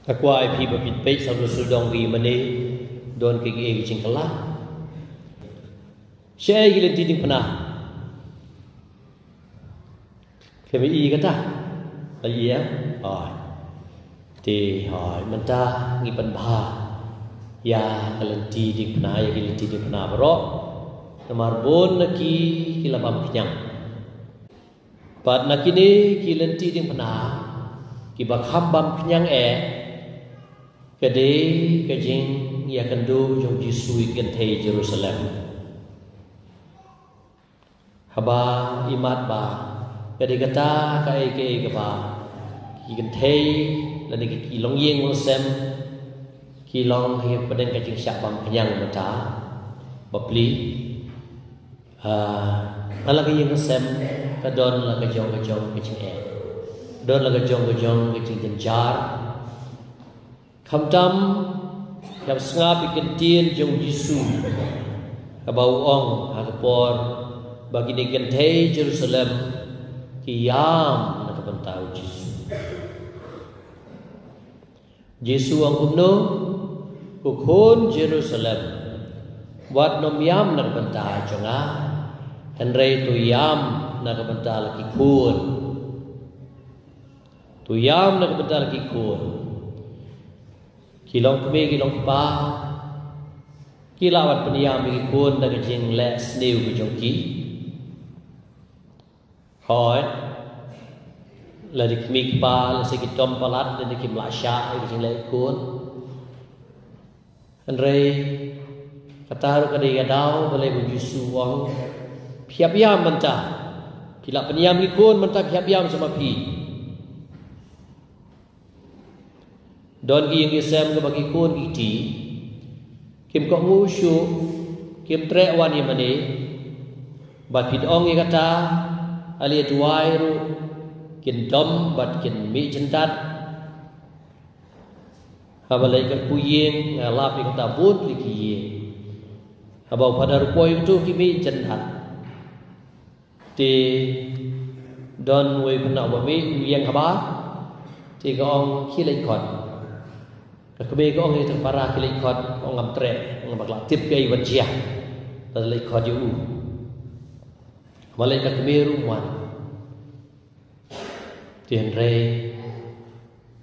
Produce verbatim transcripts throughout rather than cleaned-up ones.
Nga kwah ïa phi ba phi peit sa u sudong ri mane, don ki ki jingkhlaiñ. Shaei ki lynti diengphna? Khlem ïa kata. Ïa. Hoi. Te hoi mynta ngi pynbha ïa ka lynti diengphna, ïa ki lynti diengphna baroh. Namar bun na ki ki la bam khñiang. Bad na kine ki lynti diengphna kiba kham bam khñiang eh, ka dei ka jingïakynduh jong Jisu ïa ki kynthei Jerusalem. Haba imat ba ka dei kata kaei kaei kaba ki kynthei lane ki, ki longïing longsem ki long ha pdeng ka jingshah bam khñiang mynta bapli. Ah, ha la ka ïing ka sem ka don la ka jong ka jong ka jingeh. Don la ka jong ka jong ka jingjynjar. Khamtam, ïa sngap ïa ka ktien jong Jisu kaba u ong ha ka por ba kine ki kynthei Jerusalem ki ïam na ka bynta u Jisu. Jisu u ong kumno? Ko khun Jerusalem, wat nym ïam na ka bynta jong nga, hynrei to ïam na ka bynta la ki khun. To ïam na ka bynta la ki khun. Ki longkmie, ki longkpa, ki lah ban pynïam ïa ki khun da ka jingleh sniew ka jong ki. Hooid. Lada ki kmie ki kpa lehse ki tom palat, lada kim lah shah ïa ka jingleh khun. Hynrei kata ruh ka dei ka daw balei ba u Jisu u ong, phi hap ïam mynta. Phi lah pynïam ïa ki khun mynta, phi hap ïam sa ma phi. Don ki ïing ki sem kaba ki khun ki kti, kim kohnguh shuh, kim treh wan ïa mane. Bad phi ong ïa kata, ha liang duwai ruh kin dom bad kin mih jyndat. Haba leit katkum ïing, nga lap ïa kata bun tylli ki ïing. Haba u Phadar u poi, uto ki mih jyndat. Te don uwei u khynnah uba mih, u ïeng haba. Te ka ong, khie leit khot. Ka kmie ka ong ïa ka para, khie leit khot, ka ong ngam treh, ngam bakla tip kaei ban jia. Te leit khot ïa u. Haba leit ka kmie ruh um wan. Te hynrei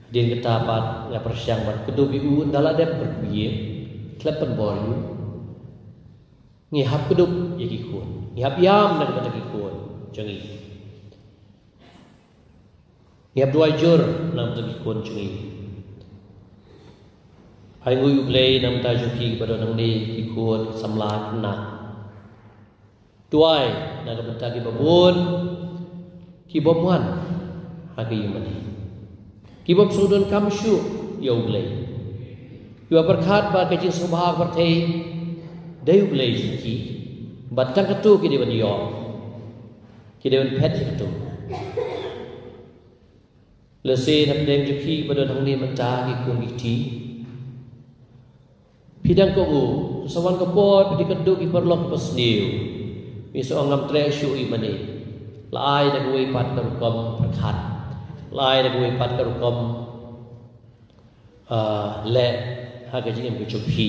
hadien kata pat nga pyrshang ban kdup ïa u, ynda la dep bad u ïing, khlem pynbor ïa u. Ngi hap kdup ïa ki khun. Ngi hap ïam na ka bynta ki khun jong ngi. Ngi hap duwai jur na ka bynta ki khun jong ngi. Ai nguh ïa U Blei na ka bynta jong ki kiba don hangne, ki khun, ki samla, ki khynnah. Duwai na ka bynta kiba bun ki bym wan ha ka ïing mane, ki bym sngewdonkam shuh ïa U Blei, kiba pyrkhat ba ka jingsngewbha ka pyrthei dei U Blei jong ki, bad tang kato ki dei ban ïoh, ki dei ban phet ïa kato. Lehse na pdeng jong phi ba don hangne mynta ki khun ki kti, phi dang kohnguh, sa wan ka por phi dei kynduh ki paralok kiba sniew. Phi sa ong ngam treh shuh ïa mane. La ai da kawei pat ka rukom pyrkhat, la ai da kawei pat ka rukom, ah, leh ha ka jingim ka jong phi.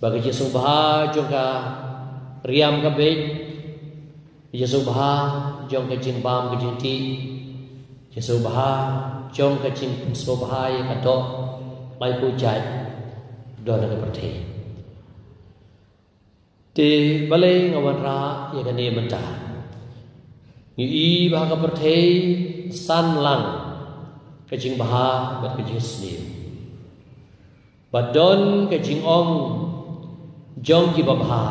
Ba ka jingsngewbha jong ka riam ka beit, jingsngewbha jong ka jingbam ka jingtih, jingsngewbha jong ka jingpynsngewbha ïa ka doh laiphew jait, don ha ka pyrthei. Te balei nga wanrah ïa kane mynta? Ngi i ba ha ka pyrthei san lang ka jingbha bad ka jingsniew. Ba don ka jingong jong kiba bha,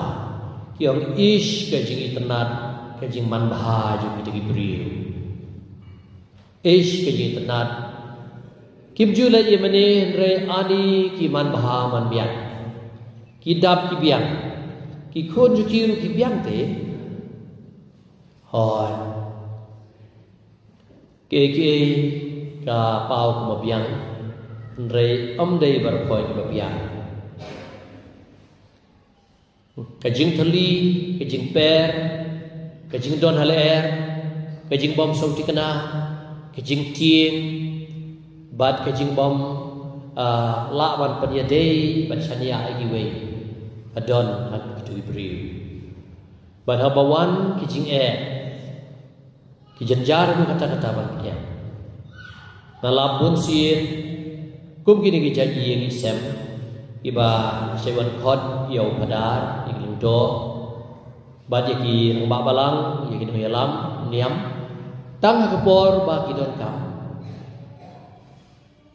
ki ong, ish ka jingitynnad, ka jingmanbha jong kita ki briew. Ish ka jingitynnad. Kim ju leh ïa mane, hynrei ani ki manbha manbiang, ki dap ki biang. Ki khun jong ki ruh ki biang te. Hooid. Kiei kiei ka paw kumba biang, hynrei ym dei baroh kiba biang. Ka jingthylli, ka jingper, ka jingdon ha lyer, ka jingbym sngewthikna, ka jingtieng, bad ka jingbym ah, lah ban pynïadei, ban shaniah ïa kiwei ba don ha kito ki briew. Bad haba wan ki jingeh, ki jynjar ruh kata kata ban pdiang. Nga lap bun sien kum kine ki jait ïing ïing sem kiba shait wan khot ïa u phadar, ïa ki lyngdoh, bad ïa ki rangbah balang, ïa ki nongïalam niam, tang ha ka por ba ki donkam.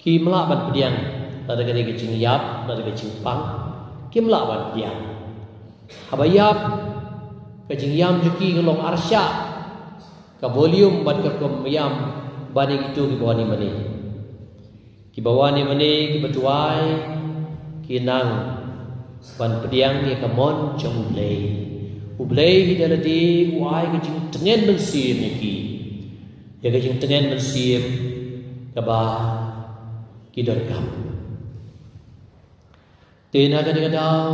Kim lah ban pdiang, lada ka dei ka jingïap, lada ka jingpang, kim lah ban pdiang. Haba ïap, ka jingïam jong ki ka long arshah, ka volume bad ka rukom ïam ban ïa kito kiba wan ïa mane. Kiba wan ïa mane, kiba duwai, ki nang ban pdiang ïa ka mon jong U Blei. U Blei hi da lade u ai ka jingtngen mynsiem ïa ki. Ïa ka jingtngen mynsiem kaba ki donkam. Te na kane ka daw,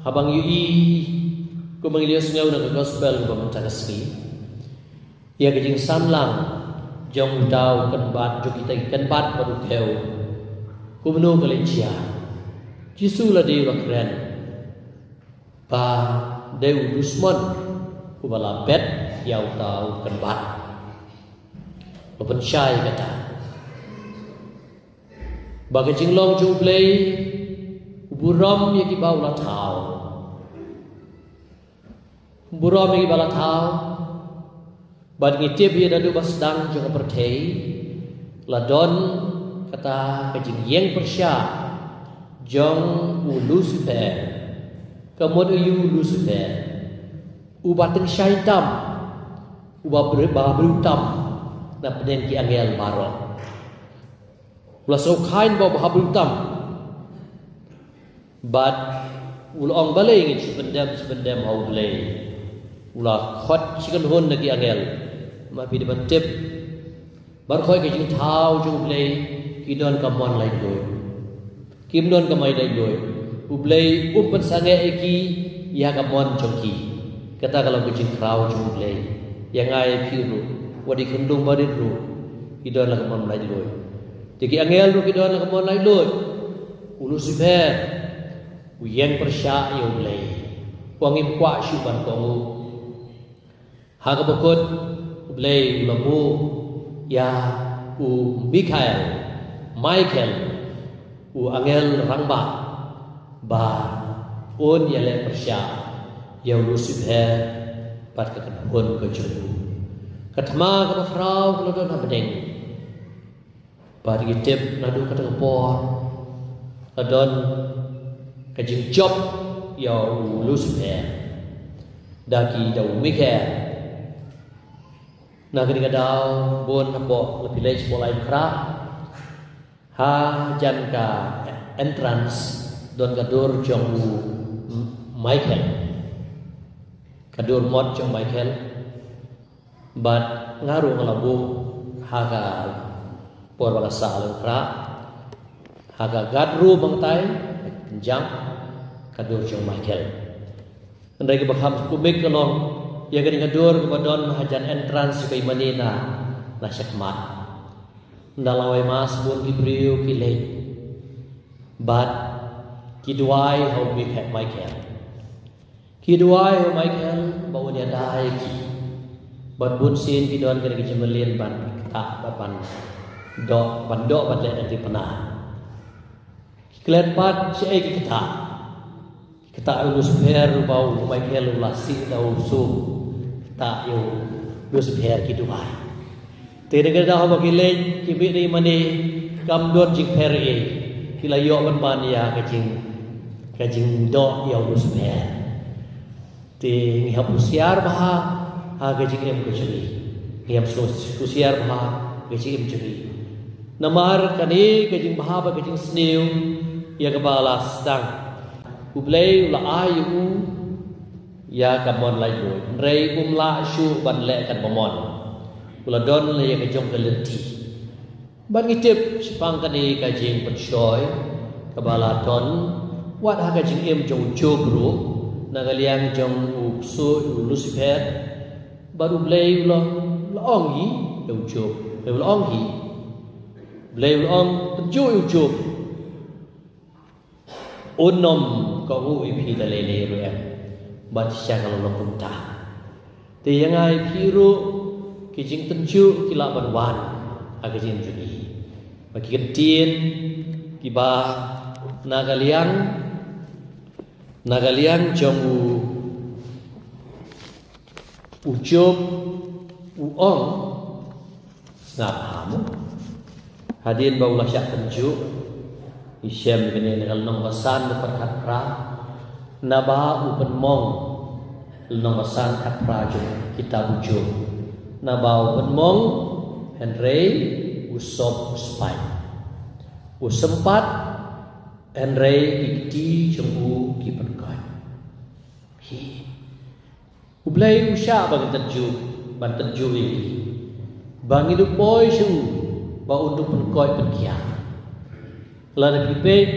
haba ngi ïohi, kumba ngi la ïohsngew na ka gospel kaba mynta ka sngi, ïa ka jingsanlang jong uta u kynbat, jong kita ki kynbat bad u khew. Kumno ka la jia? Jisu lade u la kren ba dei u dusmon uba la bet ïa uta u kynbat. Ba pynshai kata ba ka jinglong jong U Blei u burom ïa kiba u la thaw. U burom ïa kiba la thaw. Bad ngi tip ïa naduh ba sdang jong ka pyrthei la don kata ka jingïeng pyrshah jong u Lucifer. Ka mut aïu u Lucifer? Uba tyngshaiñ tam, uba bri-, ba briew tam na pdeng ki angel baroh. U la sngewkhlaiñ ba u bha briew tam. Bad u la ong, balei ngin shu pyndem, shu pyndem ha U Blei? U la khot shi kynhun na ki angel. Ma phi dei ban tip, baroh ka jingthaw jong U Blei ki don ka mon laitluid. Kim don ka mon laitluid. U Blei um pynsangeh ïa ki ïa ka mon jong ki. Kata ka long ka jingkhraw jong U Blei. Ïa nga ïa phi ruh, wat dei khyndew barit ruh, ki don la ka mon laitluid. Te ki angel ruh ki don la ka mon laitluid. U Lucifer u ïeng pyrshah ïa U Blei. U ong, ngim kwah shuh ban kohnguh. Ha kaba kut, U Blei u la buh ïa u Mikhael, Michael, u angel rangbah, ba un ïaleh pyrshah ïa u Lucifer bad ka kynhun ka jong u. Ka thma kaba khraw ka la don ha bneng. Bad ngi tip naduh kata ka por la don ka jingjop ïa u Lucifer da ki, da u Mikhael. Na kane ka daw, bun hapoh, lada phi leit shapoh Laitumkhrah, hajan ka entrance don ka dur jong u Michael. Ka dur mot jong Michael. Bad nga ruh nga la buh ha ka por ba ka sah Laitumkhrah, ha ka guard room ba nga tai, pynjah ka dur jong Michael. Hynrei kaba kham sngewbha ka long ïa kane ka dur kaba don hajan entrance ka imani na, na shakhmat. Ynda la wai mass bun ki briew ki leit bad ki duwai ha u Michael. Ki duwai ha u Michael ba un ïada ïa ki. Bad bun sien ki don kane ka jingmlien ban ktah, ban doh, ban doh bad leh na tympana. Ki klet pat shaei ki ktah. Ki ktah ïa u Lucifer, ba u Michael u la sih da u sum. Ktah ïa u Lucifer ki duwai. Te na kata haba ki leit ki mih na imani, kam don jingpher ei. Ki la ïoh ban ban ïa ka jing, ka jingdoh ïa u Lucifer. Te ngi hap husiar bha ha ka jingim ka jong ngi. Ngi hap husiar bha ha ka jingim jong ngi. Namar kane ka jingbha bad ka jingsniew ïa kaba la sdang. U Blei u la ai ïa u ïa ka mon laitluid. Hynrei um lah shuh ban leh katba mon. U la don ïa ka jong ka lynti. Bad ngi tip shaphang kane ka jingpynshoi kaba la don wat ha ka jingim jong u Job ruh, na ka liang jong u ksuid u Lucifer. Bad U Blei u la, u la ong hi ïa u Job. U la ong hi. U Blei u la ong, pynjuh ïa u Job. Un ym kohnguh ïa phi da lei lei ruh em, bad sha nga la long kumta. Te ïa nga ïa phi ruh ki jingtynjuh ki lah ban wan ha ka jingim jong ngi. Ba ki kyntien kiba na ka liang, na ka liang jong u, u Job u ong, sngap ha mo. Hadien ba u la shah tynjuh, ngi shem kane na ka lynnong ba san dkhot khatphra. Naba u pynmong, lynnong ba san khatphra jong kitab u Job. Naba u pynmong, hynrei u sop u spait. U sympat, hynrei ki kti jong u ki pynkoit. Hi. U Blei u shah ba ngin tynjuh, ban tynjuh ïa ngi. Ba ngin ïoh poi sha u, ba un duh pynkoit pynkhiah. Lada phi peit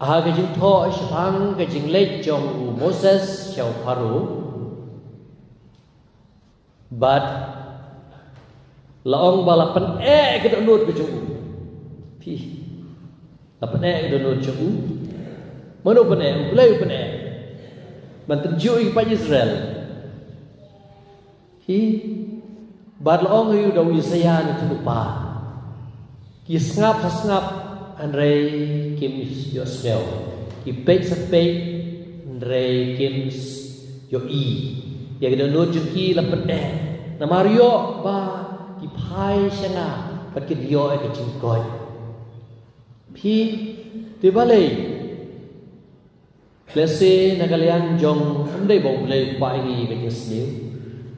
ha ka jingthoh shaphang ka jingleit jong u Moses sha u Pharaoh. Bad la ong ba la pyneh ka dohnud ka jong u. Phi. La pyneh ka dohnud jong u. Mano pyneh? U Blei u pyneh. Ban tynjuh ïa ki paid Israel. Hi. Bad la ong ïa u da u Isaiah na tu pa. Ki sngap sa sngap, hynrei kim ïohsngew. Ki peit sa peit, hynrei kim ïohi. Ïa ka dohnud jong ki la pyneh. Namar ïoh ba ki phai sha nga, bad kin ïoh ïa ka jingkoit. Phi, te balei? Lehse na ka liang jong, ym dei ba u Blei u pah ïa ngi ka jingsniew.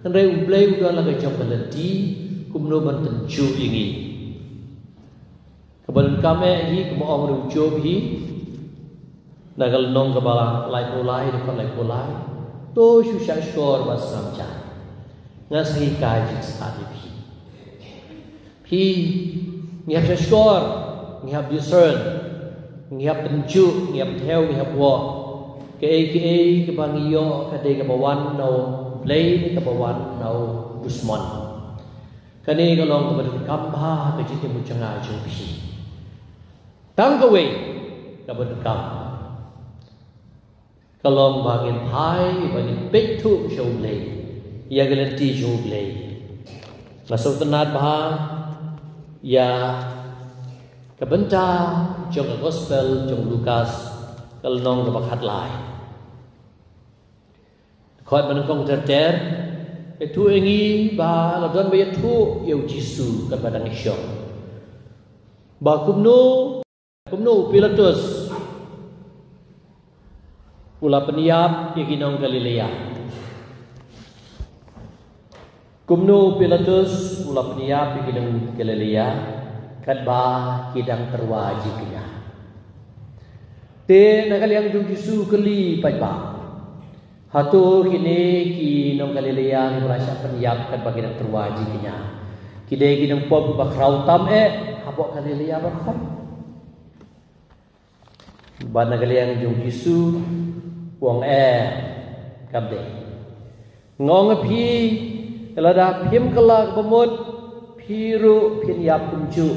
Hynrei u Blei u don la ka jong ka lynti, kumno ban tynjuh ïa ngi. Kaba donkam eh hi, kumba ong u Job hi. Na ka lynnong kaba laiphew lai, dkhot laiphew lai. To shu shahshkor bad sngap jan. Nga sa hikai jingstad ïa phi. Phi, ngi hap shahshkor, ngi hap discern, ngi hap tynjuh, ngi hap thew, ngi hap wad. Kaei kaei kaba ngi ïoh ka dei kaba wan na u Blei ne kaba wan na u dusmon. Kane ka long kaba donkam bha ha ka jingim jong nga jong phi. Tang kawei kaba donkam. Ka long ba ngin phai, ba ngin peit thuh sha u Blei. Ïa ka lynti jong u Blei. Nga sngewtynnat bha ïa ka bynta jong ka gospel jong u Lukas, ka lynnong kaba khatlai. Dkhot ba nyngkong ter ter, ïathuh ïa ngi ba la don ba ïathuh ïa u Jisu katba dang shong. Ba kumno, kumno u Pilatus u la pynïap ïa ki nong Galilea. Kumno u Pilatus u la pynïap ïa ki nong Galilea, katba ki dang tyrwa jingkñia. Te na ka liang jong u Jisu u kylli paidbah. Hato kine ki nong Galilea kiba la shah pynïap katba ki dang tyrwa jingkñia, ki dei ki nongpop ba khraw tam eh hapoh Galilea baroh? Bad na ka liang jong u Jisu u ong, em, kam dei. Nga ong ïa phi, lada phim kylla kaba mut, phi ruh phin ïap kumjuh.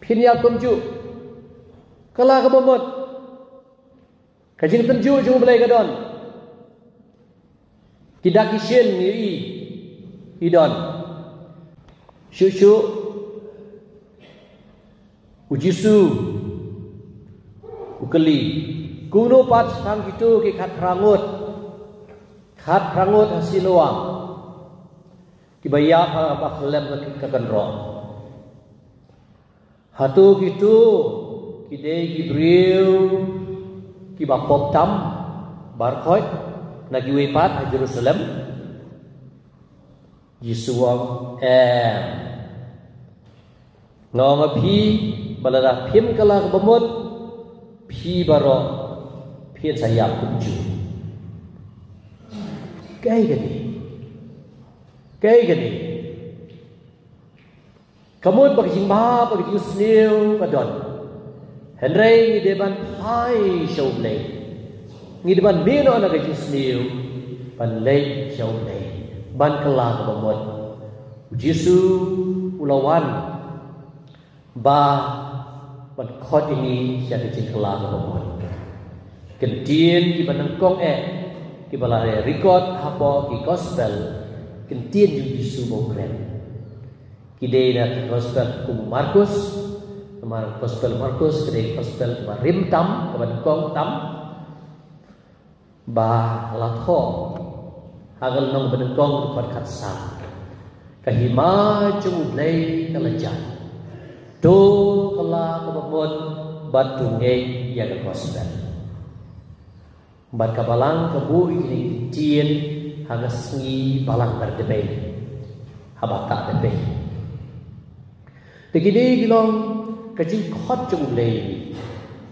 Phin ïap kumjuh. Kylla kaba mut. Ka jingtynjuh jong u Blei ka don. Ki dak ki shin ngi i, i don. Shuh shuh u Jisu u kylli, kumno pat tang kito ki khatphra ngut, khatphra ngut ha Siloam, kiba ïap ha ba khlem ka kynroh? Hato kito ki dei ki briew kiba pop tam baroh na kiwei pat ha Jerusalem? Jisu u ong, em. Nga ong ïa phi, ba lada phim kylla kaba mut, phi baroh phin sa ïap kumjuh. Kaei kane? Kaei kane? Ka mut ba ka jingbha, ba ka jingsniew ka don. Hynrei ngi dei ban phai sha u Blei. Ngi dei ban mih noh na ka jingsniew, ban leit sha u Blei, ban kylla kaba mut. U Jisu u la wan ba Ban khot ïa ngi sha ka jingkylla kaba mut. Ki ktien kiba nyngkong eh kiba la record hapoh ki gospel, ki ktien jong u Jisu ba u kren. Ki dei na ka gospel kum u Markus, namar gospel Markus ka dei gospel ba rim tam, kaba nyngkong tam. Ba la thoh ha ka lynnong ba nyngkong, dkhot khatsan. Ka hima jong U Blei ka la jah. To kylla kaba mut bad to ngeit ïa ka gospel. Bad ka balang ka buh ïa kine ki ktien ha ka sngi Balang Bar Debei ha Batah Debei. Te kine ki long ka jingkhot jong U Blei.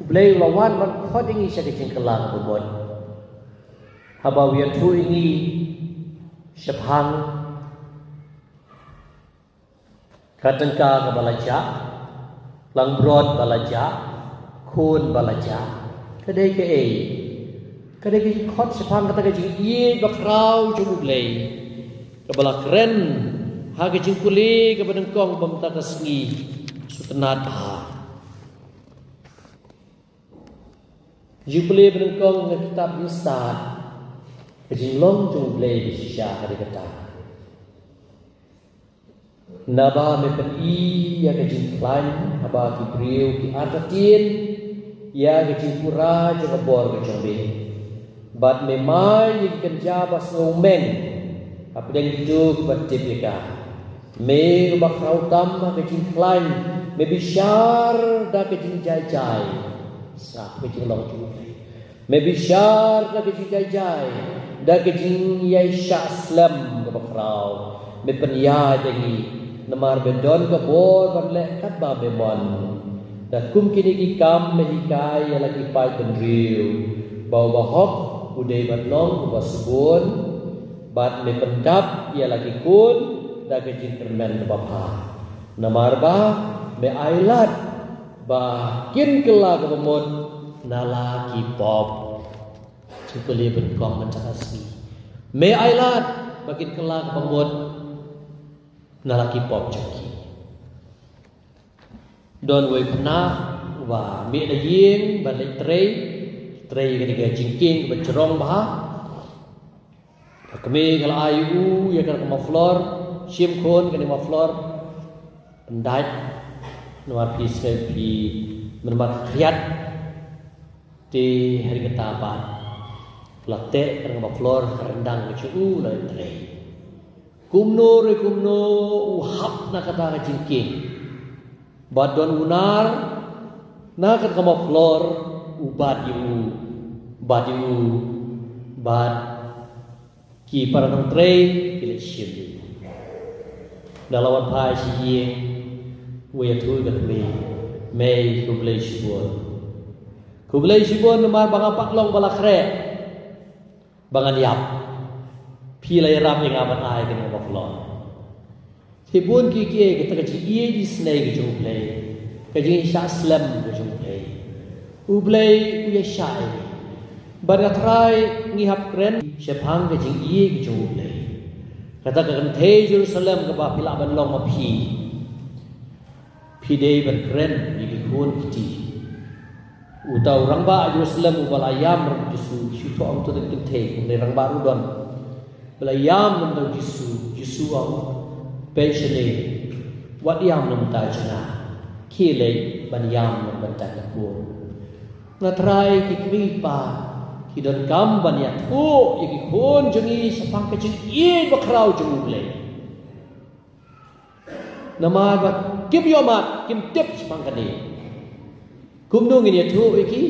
U Blei u la wan ban khot ïa ngi sha ka jingkylla kaba mut. Haba u ïathuh ïa ngi shaphang ka tyngka kaba la jah, langbrot ba la jah, khun ba la jah. Ka dei kaei? Ka dei ka jingkhot shaphang kata ka jingïeit bakhraw jong U Blei, kaba la kren ha ka jingpule kaba nyngkong ba mynta ka sngi sngewtynnat bha. Jingpule ba nyngkong na ka kitab Jingstad. Ka jinglong jong U Blei ba shisha ka dei kata: Naba me pyni ïa ka jingkhlaiñ haba ki briew ki artatien ïa ka jingpura jong ka bor ka jong me. Bad me mai ïa ki kynja ba sngewmeng hapdeng kito kiba tip ïa ka. Me uba khraw tam ha ka jingkhlaiñ, me bishar da ka jingjai jai. Sngap ka jinglong jong U Blei. Me bishar da ka jingjai jai, da ka jingïaishah slem kaba khraw. Me pynïaid ïa ngi, namar me don ka bor ban leh katba me mon. Da kum kine ki kam me hikai ïa la ki paid bynriew ba u bahok u dei ban long uba sbun, bad me pyndap ïa la ki khun da ka jingkyrmen kaba bha. Namar ba me ailad ba kin kylla kaba mut na la ki pop. Jingpule ba nyngkong mynta ka sngi. Me ailad ba kin kylla kaba mut na la ki pop jong ki. Don uwei u khynnah uba mih na ïing ban leit trei, trei kane ka jingkieng kaba jrong bha. Ka kmie ka la ai ïa u ïa kane ka muffler, shim khun kane ka muffler, pyndait, namar phi sngewbha, namar ka khriat. Te ha kata pat la teh kane ka muffler ha ka ryndang ka jong u, la trei. Kumno re kumno u hap na kata ka jingkieng. Bad don u nar na kata ka muffler, u bat ïa u, bat ïa u, bad ki para nongtrei ki leit shim ïa u. Da la wan phai sha ïing, u ïathuh ïa ka kmie: Mei, khublei shibun. Khublei shibun namar ba nga pat long ba la khreh ba ngan ïap. Phi la ïarap ïa nga ban ai kane ka muffler. Te bun kiei kiei, kata ka jingïeit isynei ka jong U Blei, ka jingshah slem ka jong U Blei. U Blei u ïashai. Bad nga trai ngi hap kren shaphang ka jingïeit ka jong U Blei. Kata ka kynthei Jerusalem kaba phi lah ban long ma phi. Phi dei ban kren ïa ki khun kti. Uta u rangbah Jerusalem uba la ïam ïa u Jisu, shu thoh ong to da ki kynthei, u rangbah ruh don. Ba la ïam ïa u Jisu, Jisu ong, peit shane, wat ïam ïa uta jong nga. Khie leit ban ïam ïa uta ka khun. Nga trai ki kmie ki kpa ki donkam ban ïathuh ïa ki khun jong ngi shaphang ka jingïeit bakhraw jong U Blei. Namar ba kim ïohmad, kim tip shaphang kane. Kumno ngin ïathuh ïa ki?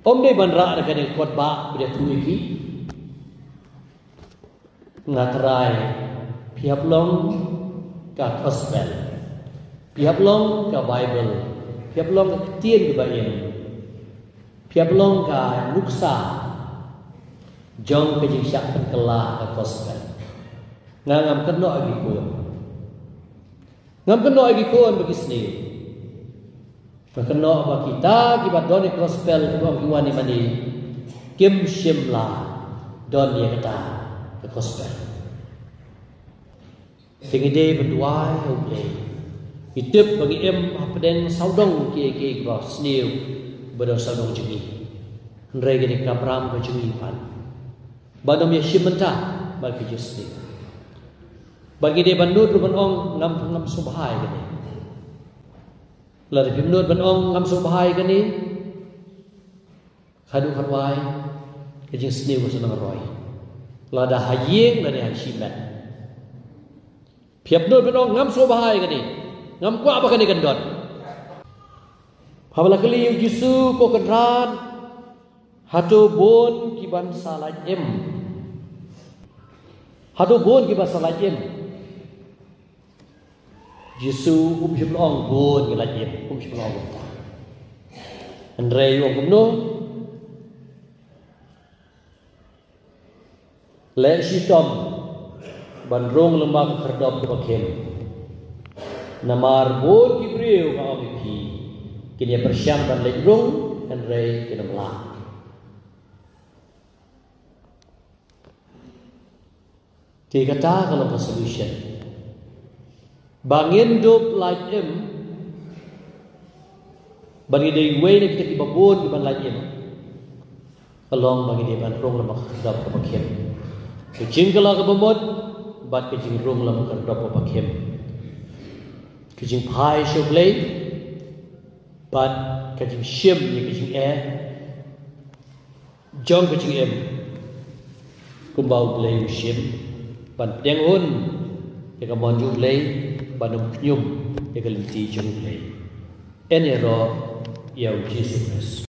Ym dei ban rah da kane ka kot ba ban ïathuh ïa ki. Nga trai, phi hap long ka gospel, phi hap long ka Baibl, phi hap long ka ktien kaba im, phi hap long ka nuksa jong ka jingshah pynkylla ka gospel. Nga ngam kynnoh ïa ki khun. Ngam kynnoh ïa ki khun ba ki sniew. Nga kynnoh ba kita kiba don ïa ka gospel, kiba ong ki wan ïa mane, kim shym la don ïa kata ka gospel. Te ngi dei ban duwai ha U Blei. Ngi tip ba ngi im hapdeng sawdong kiei kiei kiba sniew, ba don sawdong jong ngi. Hynrei kane ka kamram ka jong ngi pat, ban ym ïa shim bynta bad ka jingsniew. Bad ngi dei ban nud ruh ban ong, ngam, ngam sngewbha ïa kane. Lada phim nud ban ong ngam sngewbha ïa kane, haduh katwai ka jingsniew ka sa nang roi, lada ha ïing lada ha shimet. Phim nud ban ong ngam sngewbha ïa kane, ngam kwah ba kane kan don. Haba la kylli ïa u Jisu, ko Kynrad, hato bun kiban sa lait im? Hato bun kiban sa lait im? Jisu um shym la ong bun ki lait im, um shym la ong kumta. Hynrei u ong kumno? Leh shitom ban rung lyngba ka khyrdop kaba khim. Namar bun ki briew, nga ong ïa phi, kin ïa pyrshang ban leit rung, hynrei kin ym lah. Te kata ka long ka solution. Ba ngin dup lait im, ba ngi dei wei na kita kiba bun kiban lait im, ka long ba ngi dei ban rung lyngba ka khyrdop kaba khim. Ka jingkylla kaba mut bad ka jingrung lyngba ka khyrdop kaba khim. Ka jingphai sha U Blei bad ka jingshim ïa ka jingeh jong ka jingim, kumba U Blei u shim, ban pdiang hun ïa ka mon jong U Blei, ban ym khñium ïa ka lynti jong U Blei. Yn ïaroh ïa U Jisu Khrist.